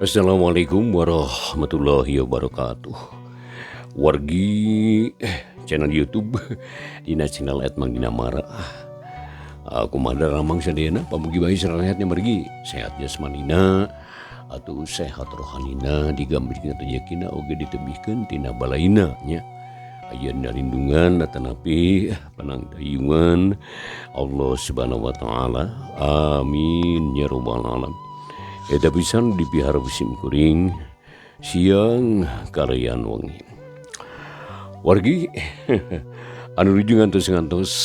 Assalamualaikum warahmatullahi wabarakatuh. Wargi channel YouTube dina channel Etmang Dinamara. Aku mah ramang sadayana pamugi bae sarasehatnya margi sehat jasmanina atau sehat rohanina digambirkeun rejekina oge ditebihkeun tina balaina nya. Ayeuna lindungan atanapi panangtayungan Allah Subhanahu wa taala. Amin ya rabbal alamin. Eta pisan dipihara musim kuring siang kalayan wengi. Wargi anu nuju ngantos-ngantos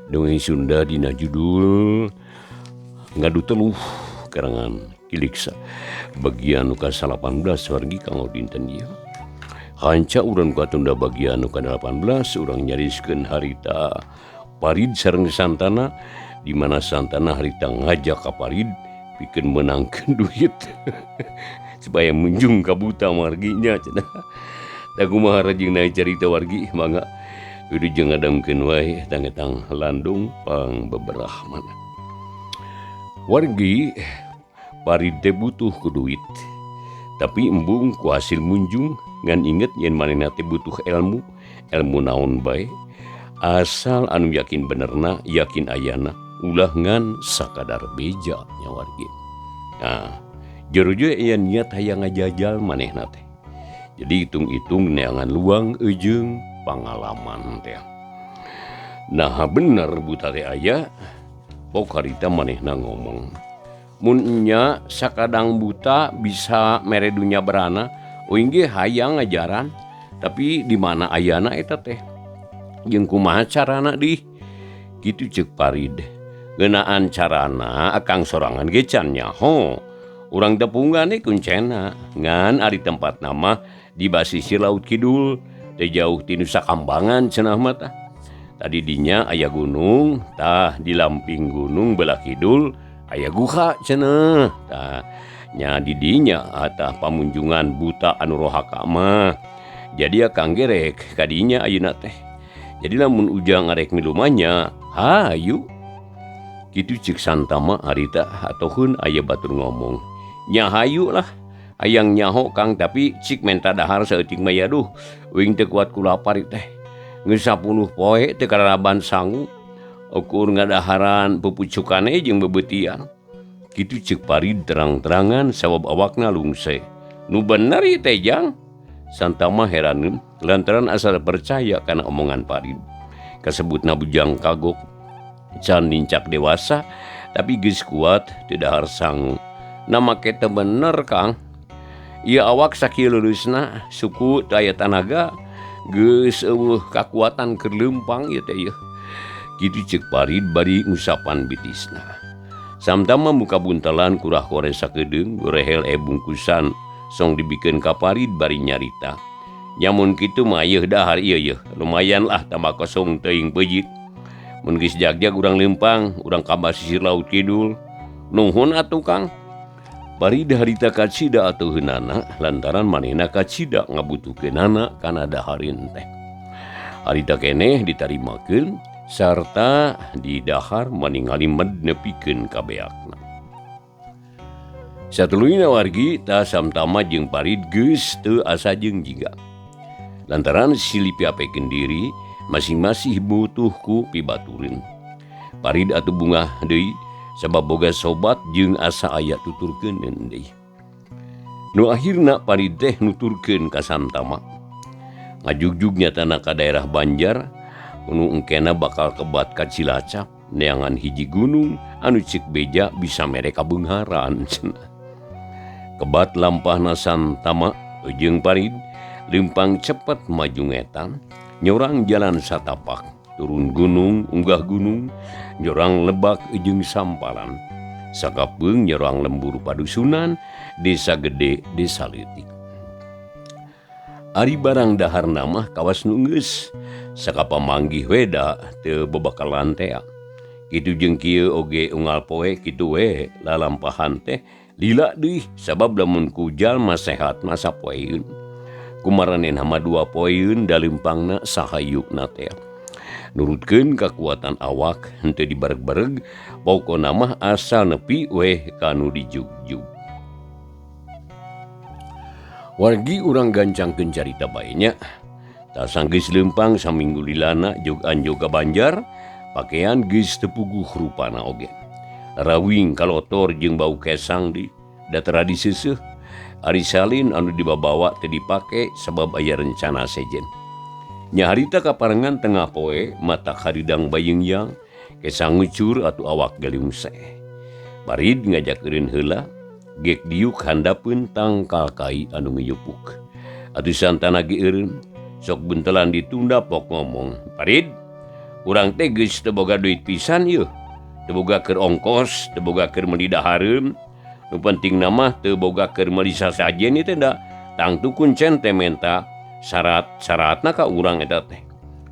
dongeng Sunda dina judul Ngadu Teluh karangan Kiliksa bagian nu ka-18 wargi kanggo dinten ieu. Hanca urang katunda bagian nu ka-18 urang nyariskeun harita Parid sareng Santana di mana Santana harita ngajak ka Parid pikeun meunangkeun duit supaya munjung ka buta marginya cenah. Da kumaha rajingna carita wargi mangga kudu jeung ngadamkeun wae tangetang landung pangbeberah mana. Wargi Parid teh butuh ku duit tapi embung ku hasil munjung ngan inget yen manehna teh butuh ilmu, ilmu naon bae asal anu yakin benerna yakin ayana ulah ngan sakadar beja nya wargi. Nah, jero ge aya niat hayang ngajajal manehna teh. Jadi hitung-hitung neangan luang eujeung pangalaman teh. Nah, bener buta teh aya pok harita manehna ngomong. Mun nya sakadang buta bisa mere dunya berana, uing ge hayang ngajaran, tapi di mana ayana eta teh? Jeung kumaha carana dih? Kitu ceuk Parid. Ngeunaan carana akang sorangan ge can nyaho. Urang tepungan we kuncena ngan ari tempatna mah di basisir Laut Kidul teu jauh ti Nusa Kambangan cenah mah tah. Tadi dinya aya gunung, tah di lamping gunung belah kidul aya guha cenah. Tah nya di dinya tah pamunjungan buta anu rohaka mah. Jadi akang ge rek ka dinya ayeuna teh. Jadi lamun ujang arek milu mah nya hayu. Kitu ceuk Santama harita atoheun aya batur ngomong. Nya hayu lah hayang nyaho Kang tapi cik menta dahar saeutik mah ya duh uing teu kuat ku lapar teh. Geus 10 poe teu kararaban sangu ukur ngadaharan pupucukane jeung bebeutian. Kitu ceuk Parid terang-terangan sabab awakna lungse. Nu bener ieu teh jang. Santama heraneun lantaran asal percaya kana omongan Parid. Kasebutna bujang kagok can nincak dewasa tapi geus kuat teu dahar sangu. Na make teu bener Kang. Ieu awak sakieu leuleusna suku teu aya tanaga geus eueuh kakuatan keur leumpang ieu teh ieu. Kitu ceuk Parid bari ngusapan bitisna. Samtama muka buntelan kurah kore sakedeung gorehel bungkusan song dibikeun ka Parid bari nyarita. Nyamun kitu mah yeuh dahar ieu yeuh lumayan lah tambah kosong teuing peujit. Mun geus jagjag urang leumpang urang ka basisir Laut Kidul. Nuhun atuh Kang. Parid harita kacida atuheunana lantaran manehna kacida ngabutuhkeunana kana dahareun teh. Harita keneh ditarimakeun sarta didahar maningali med nepikeun ka beakna. Satuluyna wargi tah Samtama jeung Parid geus teu asa jeung jiga. Lantaran silih piapekeun diri masing-masing butuh ku pibatureun. Parid atuh bungah deui sabab boga sobat jeung asa aya tuturkeun deui. Nu akhirna Parid teh nuturkeun ka Samtama. Ngajugjug nyatana ka daerah Banjar nu engkena bakal kebat ka Cilacap neangan hiji gunung anu ceuk beja bisa mere kabeungharan cenah. Kebat lampahna Santama jeung Parid leumpang cepet maju ngetan nyorang jalan satapak turun gunung unggah gunung nyorang lebak jeung sampalan sakapeung nyorang lembur padusunan desa gede desa leutik. Ari barang daharna mah kawas nu geus sakapa manggih weda teu bebakalan tea. Kitu jeung kieu oge unggal poe kitu we lalampahan teh lila deui sabab lamun ku jalma sehat mah sapoeun. Kumaranehna mah 2 poeun da leumpangna sahayukna teh. Nurutkeun kakuatan awak henteu dibareg-bareg pokona mah asal nepi weh ka nu dijugjug. Wargi urang gancangkeun carita bae nya. Tah sanggeus leumpang saminggu lilana jog anjog ka Banjar, pakaian geus teu puguh rupana oge. Rawing kalotor jeung bau kesang deui da tara diseuseuh. Ari salin anu dibabawa teu dipake sabab aya rencana sejen. Nya harita kaparengan tengah poe mata haridang bayeungyang, kesang ngucur atuh awak galiungseh. Barid ngajak eureun heula gek diuk handapeun tangkal kai anu ngeyupuk. Atuh santana ge eureun sok bentelan ditunda pok ngomong, "Parid, urang teh geus teu boga duit pisan yeuh. Teu boga keur ongkos, teu boga keur meuli dahareun. Nu pentingna mah teu boga keur meuli sasajen ieu teh da tangtu kuncen teh menta syarat-syaratna ka urang eta teh."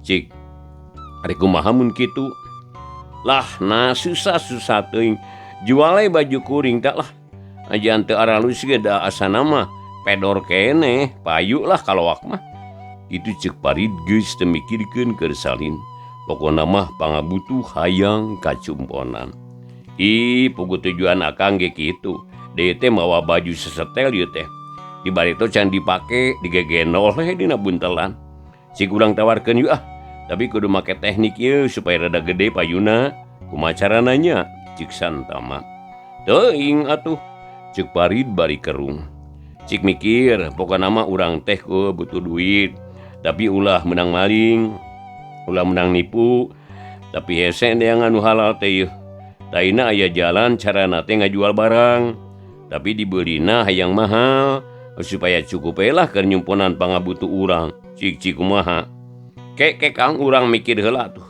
Cik, ari kumaha mun kitu? Lah, nah susah-susah teuing jual baju kuring tak lah. Ajan teu aralus ge da asana mah pedor keneh, payu lah kalowak mah. Itu cek Parid geus teu mikirkeun keur salin. Pokona mah pangabutuh hayang kacumponan. Ih, puguh tujuan akang ge kitu. Deui teh mawa baju sesetel ieu teh. Di barito can dipake, digegendol we dina buntelan. Cik urang tawarkeun yeuh ah, tapi kudu make teknik ieu supaya rada gede payuna. Kumaha carana nya? Cik Santama. Teuing atuh, cek Parid bari kerung. Cik mikir, pokona mah urang teh butuh duit, tapi ulah menang maling, ulah menang nipu, tapi hese neangan nu halal teh yeuh. Taina aya jalan carana teh ngajual barang, tapi dibeulina hayang mahal supaya cukup we lah keur nyumponan pangabutuh urang. Cik cik kumaha? Ke ke Kang urang mikir heula tuh.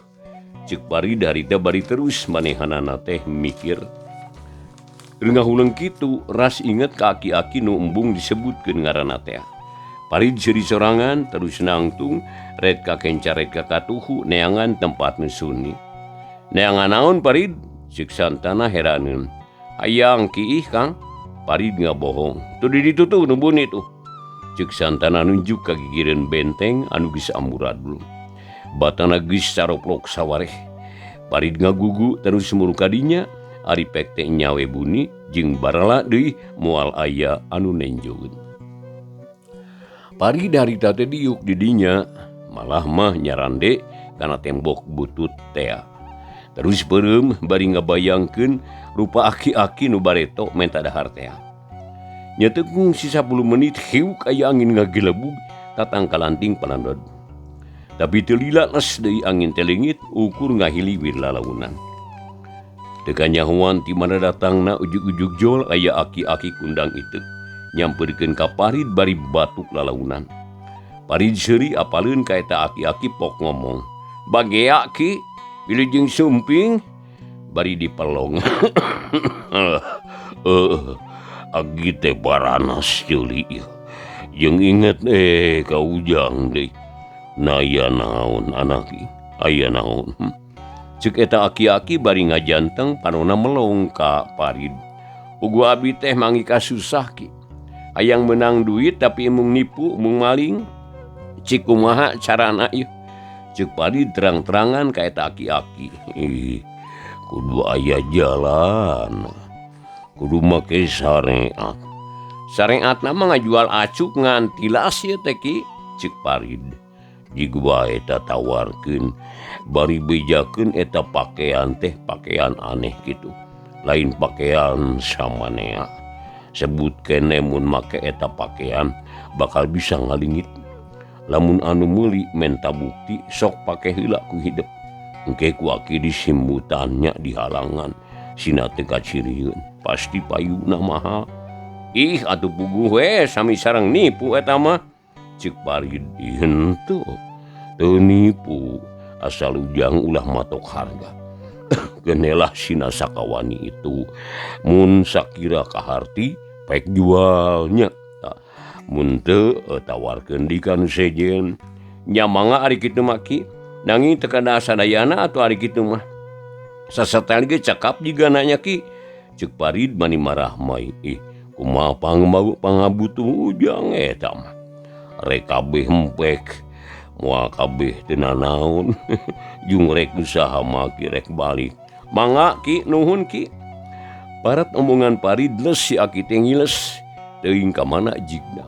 Cek Parid harita bari terus manehanana teh mikir. Ngahuleng kitu ras inget ka aki-aki nu embung disebutkeun ngaranna teh. Parid seuri sorangan terus nangtung red ka kenca red ka katuhu neangan tempat nu sunyi. Neangan naon Parid? Cik Santana heraneun. Hayang kiih Kang. Parid ngabohong. Tuh di ditu tuh nu buni tuh. Cik Santana nunjuk ka gigireun benteng anu geus amburadul. Batana geus saroplok sawareh. Parid ngagugu terus muru ka dinya. Ari pek teh nyawe buni jeung barala deui moal aya anu nenjoeun. Parid harita teh diuk di dinya, malah mah nyarande kana tembok butut tea. Terus beureum bari ngabayangkeun rupa aki-aki nu bareto menta dahar tea. Nya tekung sisa 10 menit hiuk aya angin ngagelebug tatangkalanting palandod. Tapi teu lila les deui angin teh leungit ukur ngahiliwir lalaunan. Teu kanyahoan ti mana datangna ujug-ujug jol aya aki-aki kundang itu nyamperkeun ka Parid bari batuk lalaunan. Parid seuri apaleun ka eta aki-aki pok ngomong, "Bagea ki, wilujeng sumping." Bari dipelong. Agi teh baranas ceuli ieu. Jeung inget ka Ujang deui. Naya naon anak ieu? Aya naon? Cek eta aki-aki bari ngajanteng panona melong ka Parid. Ugu abi teh mangi kasusah ki. Hayang menang duit tapi mung nipu, mung maling. Cik kumaha carana ieu? Cek Parid terang-terangan ka eta aki-aki. Ih, kudu aya jalan. Kudu make syariat. Syariatna mah ngajual acuk ngan tilas ieu teh ki. Cek Parid. Jig bae eta tawarkeun bari bejakeun eta pakaian teh pakaian aneh kitu. Lain pakaian samanea. Sebut kene mun make eta pakaian bakal bisa ngalingit. Lamun anu meuli menta bukti sok pake heula ku hidep. Engke ku aki disimbutannya di halangan sina teu kacirieun pasti payuna mahal. Ih atuh puguh we sami sareng nipu eta mah. Cek Parid henteu teu nipu asal Ujang ulah matok harga. Genelah sina sakawani itu mun sakira kaharti pek jualnya. Mun teu tawarkeun di ka nu sejen. Nya mangga ari kitu mah ki nanging teu kada sadayana atuh ari kitu mah. Sasatel ge cakap jiga nanya ki. Cek Parid mani marah mai. Ih kumaha pangabutuh Ujang eta mah. Rek kabeh hempek moal kabeh teu nanaon. Jung rek usaha mah ki rek balik. Mangga ki nuhun ki. Parat omongan Parid les si aki teh ngiles teuing ka mana jigna.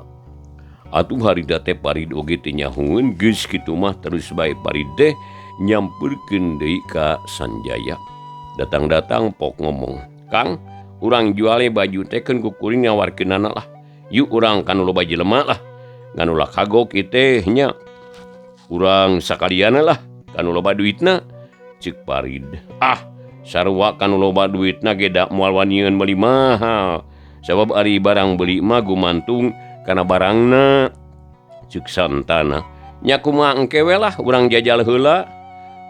Atuh harita teh Parid oge teu nyahueun geus kitu mah terus bae Parid teh nyampeurkeun deui ka Sanjaya. Datang-datang pok ngomong, "Kang, urang juale baju teh keun ku kuring nawarkeunana lah. Yuk urang ka nu loba jelema lah. Ngan ulah kagok ieu teh nya. Urang sakalianna lah ka nu loba duitna." Ceuk Parid. "Ah, sarua ka nu loba duitna ge da moal wanieun meuli mahal. Sabab ari barang beuli mah gumantung kana barangna." Ceuk Santana. "Nya kumaha engke we lah urang jajal heula."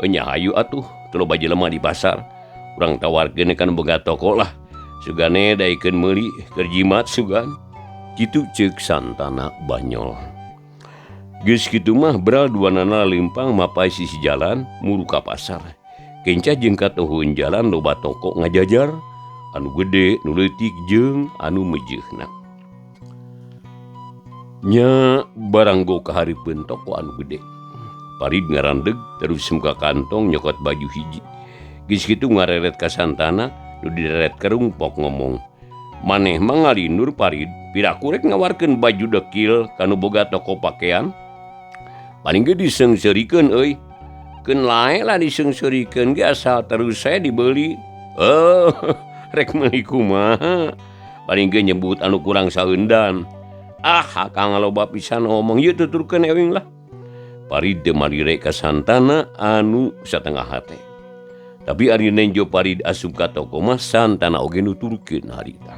Nya hayu atuh teu loba jelema di pasar. Urang tawarkeun ka nu boga toko lah. Sugane daekeun meuli keur jimat sugan." Kitu ceuk Santana banyol. Geus kitu mah bral duanana lempang mapay sisi jalan muru ka pasar. Kenca jeung katuhun jalan loba toko ngajajar anu gede, nu leutik jeung anu mejeuhna. Nya barang go kahareupeun toko anu gede. Parid ngarandeg terus muka kantong nyokot baju hiji. Geus kitu ngareret ka Santana nu direret kerung pok ngomong, "Maneh mah ngalindur Parid, piraku rek ngawarkeun baju dekil ka nu boga toko pakaian? Paling ge diseungseurikeun euy. Keun lae lah diseungseurikeun ge asal terus saya dibeli." "Oh, rek meuli kumaha? Paling ge nyebut anu kurang saeundan." "Ah, akang loba pisan ngomong, ieu tuturkeun ewing lah." Parid teu malire ka Santana anu satengah hate. Tapi ari nenjo Parid asup ka toko mah Santana oge nuturkeun harita.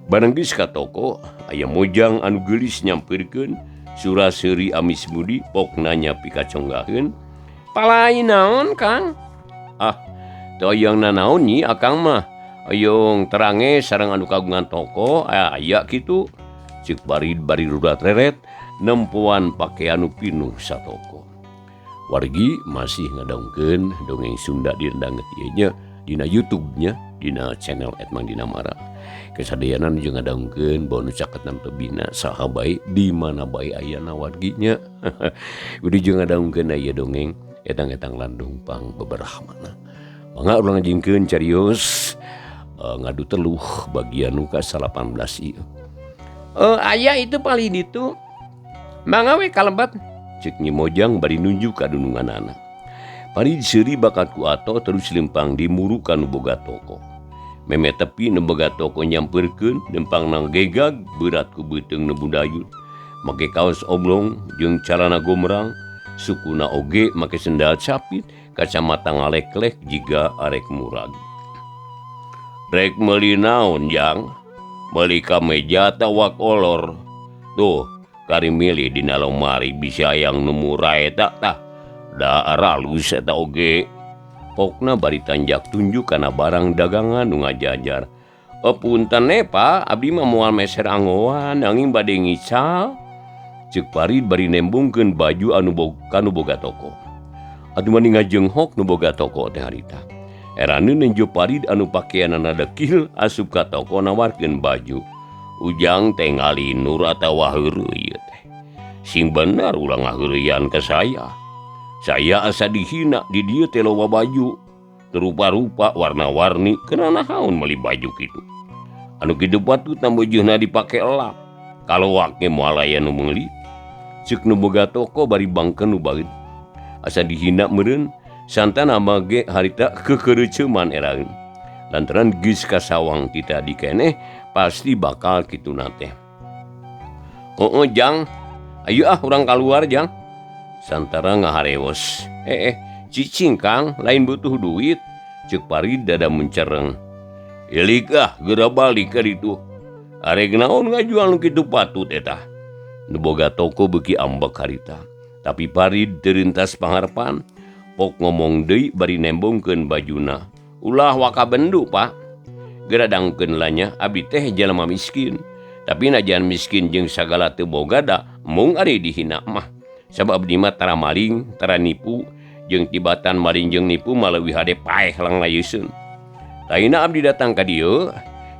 Bareng geus ka toko, aya mojang anu geulis nyampeurkeun sura-seuri amis mudi pok nanya pikaconggaheun, "Palai naon, Kang?" "Ah, teu hayang nanaon nyi akang mah. Hayang terange sareng anu kagungan toko, aya kitu." Ceuk Parid bari rurat reret nempoan pakaian nu pinuh satoko. Wargi masih ngadongkeun dongeng Sunda direndanget ieu nya dina YouTube-nya dina channel @mangdinamara. Kasadayana nu jeung ngadongkeun bawa nu caketan tebihna saha bae di mana bae ayana warginya. Udah jeung ngadongkeun aya dongeng etang-etang landung pang beberapa mana. Mangga urang ngajengkeun carios ngadu teluh bagian nu ka-18 ieu. Aya itu paling ditu. Mangga we kalebet. Ceuk Nyi Mojang bari nunjuk ka dununganana. Parid seuri bakat ku ato terus lempang dimuru ka nu boga toko. Meme tepi nu boga toko nyampeurkeun lempang nang gegag berat ku beuteung nu budayut. Make kaos oblong jeung calana gomrang, sukuna oge make sendal capit, kacamata ngaleklek jiga arek murag. "Rek meuli naon, Jang? Meuli kameja atawa kolor? Tuh, kari milih dina lomari bisa hayang nu murah eta tah. Da aralus eta oge." Pokna bari tanjak tunjuk kana barang dagangan nu ngajajar. "Punten Pak, abdi mah moal meser angoan nanging bade ngical." Ceuk Parid bari nembungkeun baju anu kanu boga toko. Atuh mani ngajenghok nu boga toko teh harita. Eraneun nenjo Parid anu pakeanana dekil asup ka toko nawarkeun baju. "Ujang teh ngalinur atawa heureuy ieu teh. Sing bener ulah ngaheureuyan ka saya. Saya asa dihina di dieu teh loba baju. Rupa-rupa warna-warni keuna naon meuli baju kitu. Anu kitu patut nambeujeuhna dipake elap. Kalowak ge moal aya nu meuli." Ceuk nu boga toko bari bangkeun nu baeud. Asa dihina meureun. Santana mah ge harita kekereuceuman eraeun. Lantaran geus kasawang kita dikeneh pasti bakal kituna teh. "Oh, Jang, ayo ah urang kaluar, Jang." Santana ngaharewos. Cicing Kang, lain butuh duit." Ceuk Parid dada mencereng. "Ilik ah, geura balik ka ditu. Arek naon ngajual nu kitu patut eta." Nu boga toko beuki ambek harita. Tapi Parid teu rentas pangarepan. Pok ngomong deui bari nembongkeun bajuna. "Ulah waka bendu, Pak. Geura dangkeun lah nya, abi teh jelema miskin. Tapi najan miskin jeung sagala teu boga da mung ari dihina mah. Sabab abdi mah tara maling, tara nipu, jeung tibatan maling jeung nipu mah leuwih hade paeh langlayeuseun. Taina abdi datang ka dieu,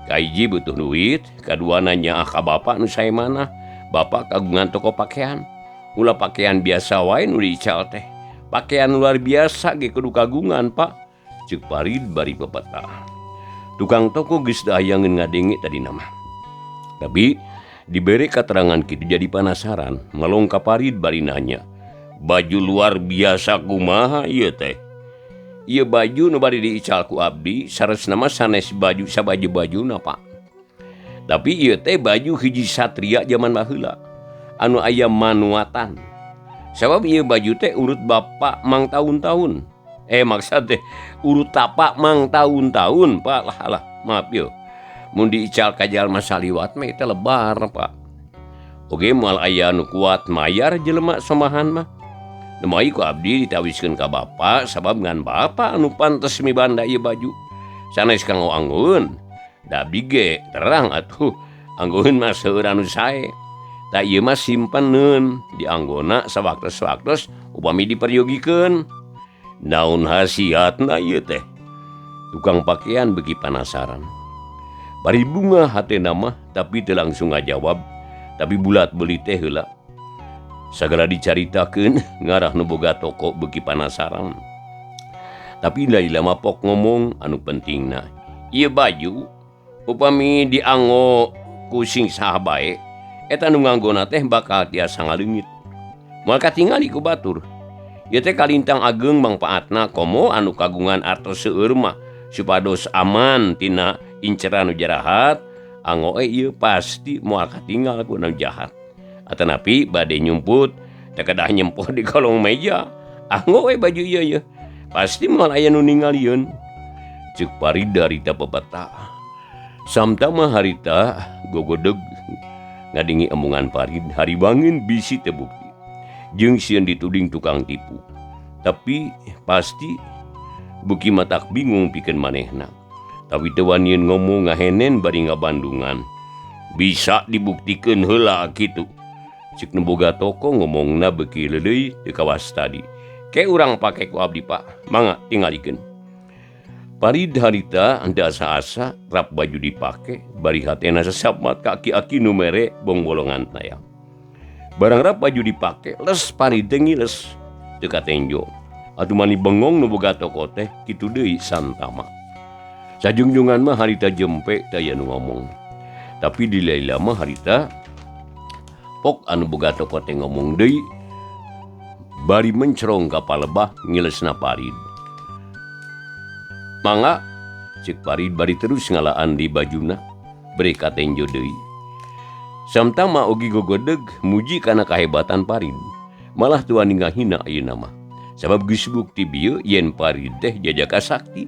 kahiji butuh duit, kaduana nyaah ka bapak nu sae manah. Bapak kagungan toko pakaian. Ulah pakaian biasa wae nu diical teh. Pakaian luar biasa ge kudu kagungan, Pak." Ceuk Parid bari pepeta. Tukang toko geus teu hayangeun ngadenge tadina mah. Tapi Dibere katerangan kitu jadi panasaran, melong ka Parid bari nanya, baju luar biasa kumaha ieu teh? Ieu baju nu bade diical ku abdi saresna mah sanes baju sabaju-bajuna Pak. Tapi ieu teh baju hiji satria zaman baheula anu aya manuatan. Sabab ieu baju teh urut bapak mang tahun-tahun. Maksud teh urut tapak mang tahun-tahun Pak lah lah maaf yo. Mun diical ka jalma saliwat mah eta lebar Pak. Oge moal aya nu kuat mayar jelema somahan mah. Numai ku abdi ditawiskeun ka bapak sabab ngan bapak anu pantes mibanda ieu baju. Sanes kanggo anggun. Da abdi ge terang atuh anggun mah seueur anu sae. Ta ieu mah simpeneun dianggona sawaktos-waktos upami diperyogikeun. Naon hasiatna ieu teh? Tukang pakaian beuki panasaran. Bari bunga hatena mah tapi teu langsung ngajawab, tapi bulat beuli teh heula. Sagala dicaritakeun ngarah nu boga toko beuki panasaran. Tapi lila mah pok ngomong anu pentingna. Ieu baju upami dianggo ku sing saha bae, eta nu nganggona teh bakal tiasa ngaleungit. Moal katingali ku batur. Ieu teh kalintang ageng mangpaatna komo anu kagungan artos seueur mah supados aman tina inceran nu jarahat, anggo ieu pasti moal katinggal ku nu jahat. Atanapi bade nyumput teh kedah nyempoh di kolong meja. Anggo we baju ieu ye. Pasti moal aya nu ningalieun. Ceuk Parid harita pepeta. Samtama harita gogodeg ngadingi omongan Parid hari bangeun bisi teu bukti. Jeung sieun dituding tukang tipu. Tapi pasti beuki matak bingung pikeun manehna. Tapi teu wanian ngomong ngahenen bari ngabandungan. Bisa dibuktikeun heula kitu. Cek nu boga toko ngomongna beuki leuleui teu kawas tadi. Ke urang pake ku abdi Pak, mangga tingalikeun. Parid harita henteu asa-asa rap baju dipake bari hatena sesapmat ka aki-aki nu mere bongbolongan tayang. Barang rap baju dipake les Parid teh ngiles teu katenjo. Atuh mani bengong nu boga toko teh kitu deui santama. Sajungjungan mah harita jempe teu aya nu ngomong. Tapi di laila mah harita pok anu boga toko teh ngomong deui bari mencerong ka palebah ngilesna Parid. Mangga ceuk Parid bari terus ngalaan di bajuna bere katenjo deui. Samtama ogi gogodeg muji kana kahebatan Parid. Malah tuan ngahina ayeuna mah. Sabab geus bukti bieu yen Parid teh jajaka sakti.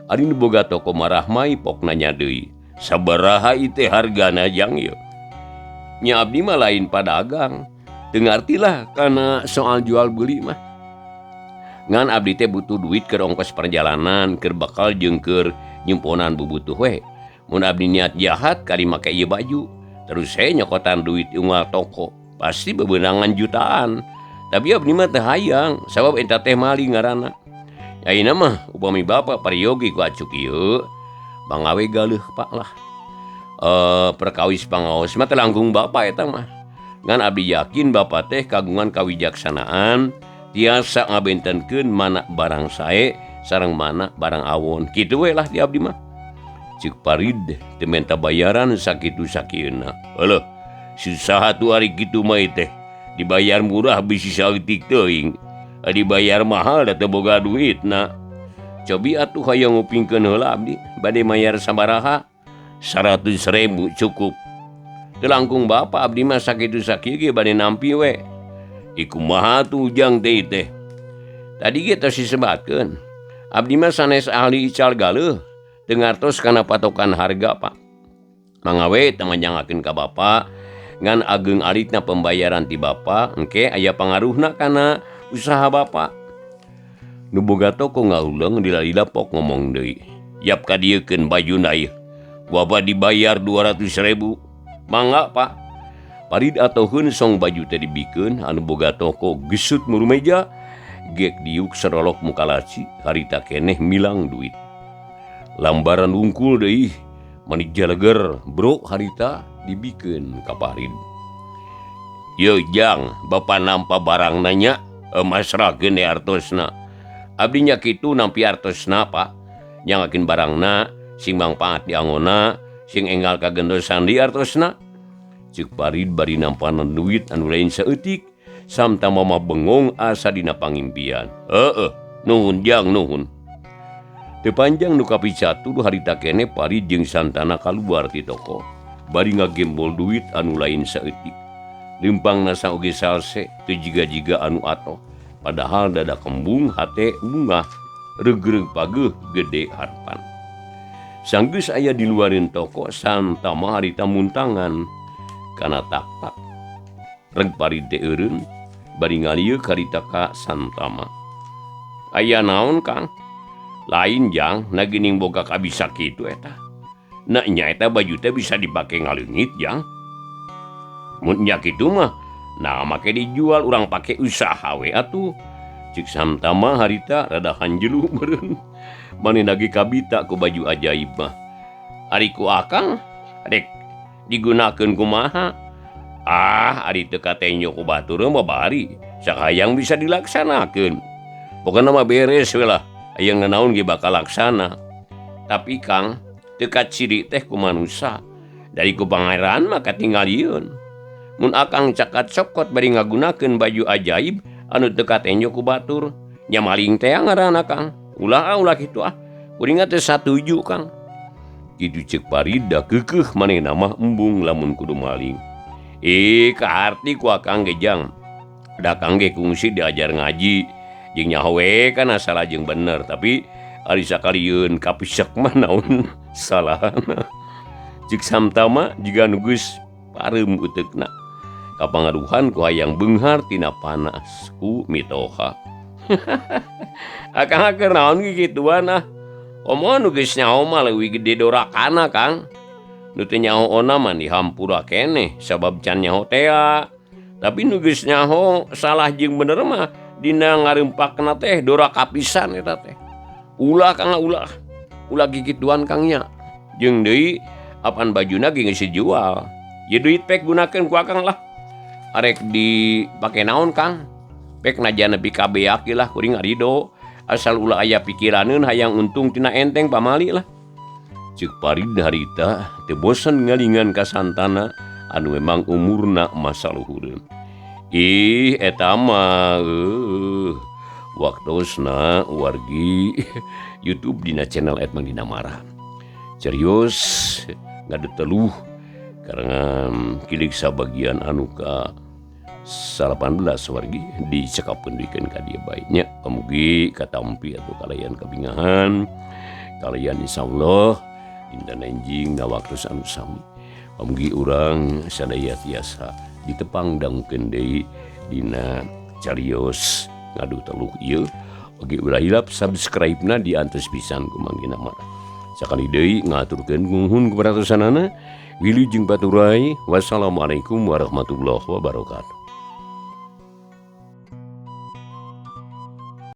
Ari nu boga toko marahmai pok nanya deui, sabaraha ieu teh hargana jang ieu? Nya abdi mah lain padagang, teu ngartilah kana soal jual beli mah. Ngan abdi teh butuh duit keur ongkos perjalanan, keur bekal jeung keur nyumponan bubutuh we. Mun abdi niat jahat kali make ieu baju, terus saya nyokotan duit unggal toko, pasti bebenangan jutaan. Tapi abdi mah teu hayang, sabab eta teh maling ngaranna. Ayeuna mah upami bapak paryogi ku acuk ieu, mangawe galeuh Pak lah. Perkawis pangaos mah teu langkung bapak eta mah. Ngan abdi yakin bapak teh kagungan kawijaksanaan, tiasa ngabentenkeun mana barang sae sareng mana barang awon. Kitu we lah di abdi mah. Ceuk Parid teu menta bayaran sakitu sakieuna. Euleuh, susah atuh ari kitu mah teh. Dibayar murah bisi saeutik teuing. Dibayar mahal da teu boga duitna. Cobi atuh hayang ngupingkeun heula abdi, bade mayar sabaraha? 100.000 cukup. Teu langkung bapak abdi mah sakitu sakieu ge bade nampi we. Ikumaha tuh ujang teh teh. Tadi ge tos disebatkeun. Abdi mah sanes ahli ical galeuh, teu ngartos kana patokan harga Pak. Mangawe teu manjangakeun ka bapak, ngan ageung alitna pembayaran ti bapak engke aya pangaruhna kana usaha bapak. Nu boga toko ngahuleng dilalila pok ngomong deui. Yap kadiekeun bajuna ieu. Wabah dibayar 200.000. Mangga Pak. Parid atoheun song baju teh dibikeun anu boga toko gesut murumeja gek diuk serolok muka laci harita keneh milang duit. Lambaran wungkul deui mani jaleger bro harita dibikeun ka Parid. Ye jang bapa nampa barang nanya masrahkeun artosna. Abdi nya kitu nampi artosna Pak. Nyangakeun barangna sing mangpaat diangona sing enggal kagendosan di artosna. Ceuk Parid bari nampanan duit anu lain saeutik samtama mah bengong asa dina pangimpian. Heueuh, nuhun jang nuhun. Teu panjang nu kapicatur harita keneh Parid jeung Santana kaluar ti toko bari ngagembol duit anu lain saeutik. Leumpangna saoge salse teu jiga-jiga anu atoh padahal dada kembung hate bungah regreg pageuh gede harepan. Sanggeus aya di luareun toko Santama harita muntangan kana tak-tak. Reg Parid teh eureun bari ngalieuk harita ka Santama. Aya naon Kang? Lain jang, na geuning boga kabisa kitu eta. Na nya eta baju teh bisa dipake ngaleungit jang. Mun nya kitu mah, nah make dijual urang pake usaha we atuh. Ceuk Santama harita rada hanjelu meureun. Manehna ge kabita ku baju ajaib mah. Ari ku akang rek digunakeun kumaha? Ah, ari teu katenjo ku batur mah bari sakahayang bisa dilaksanakeun. Pokona mah beres we lah, aya nanaon ge bakal laksana. Tapi Kang, teu kaciri teh ku manusa. Dari ku pangeran mah katingalieun. Mun akang cakat cokot bari ngagunakeun baju ajaib anu teu katenjo ku batur, nya maling tea ngaranna Kang. Ulah ah ulah kitu ah. Kuring teh satuju Kang. Kitu ceuk Parid da keukeuh manehna mah embung lamun kudu maling. Ih, kaharti ku akang ge jang. Da akang ge kungsi diajar ngaji jeung nyaho we kana salah jeung bener, tapi ari sakalieun kapisek mah naon salahna. Ceuk Samtama jiga nu geus pareum uteukna. Kapangaruhan ku hayang beunghar tina panas ku mitoha. Akang keur naon kikituan ah. Komo nu geus nyaho mah leuwih gede dorakana Kang. Nu teu nyaho ona mah dihampura keneh sabab can nyaho tea. Tapi nu geus nyaho salah jeung bener mah dina ngareumpakna teh doraka pisan eta teh. Ulah Kang ulah. Ulah kikituan Kang nya. Jeung deui apan bajuna ge geus dijual. Ye duit pek gunakeun ku akang lah. Arek dipake naon Kang? Pek najan nepi ka beak ge lah kuring arido. Asal ulah aya pikiraneun hayang untung tina enteng pamali lah. Ceuk Parid harita teu bosen ngalingan ka Santana anu memang umurna masa luhureun. Ih eta mah waktosna wargi YouTube dina channel Edmang Dinamara. Serius ngadeteluh karena kilik sabagian anu ka 18 wargi dicekapkeun dikeun ka dieu bae nya. Mugi katampi atuh kalayan kabingahan kalayan insyaallah dinten enjing na waktu anu sami. Mugi urang sadaya tiasa ditepang dangkeun deui dina carios ngadu teluh ieu. Oge ulah hilap subscribe-na diantos pisan ku Mang Dinamara. Sakali deui ngaturkeun nuhun ku paratosanana. Wilujeng paturay. Wassalamualaikum warahmatullahi wabarakatuh.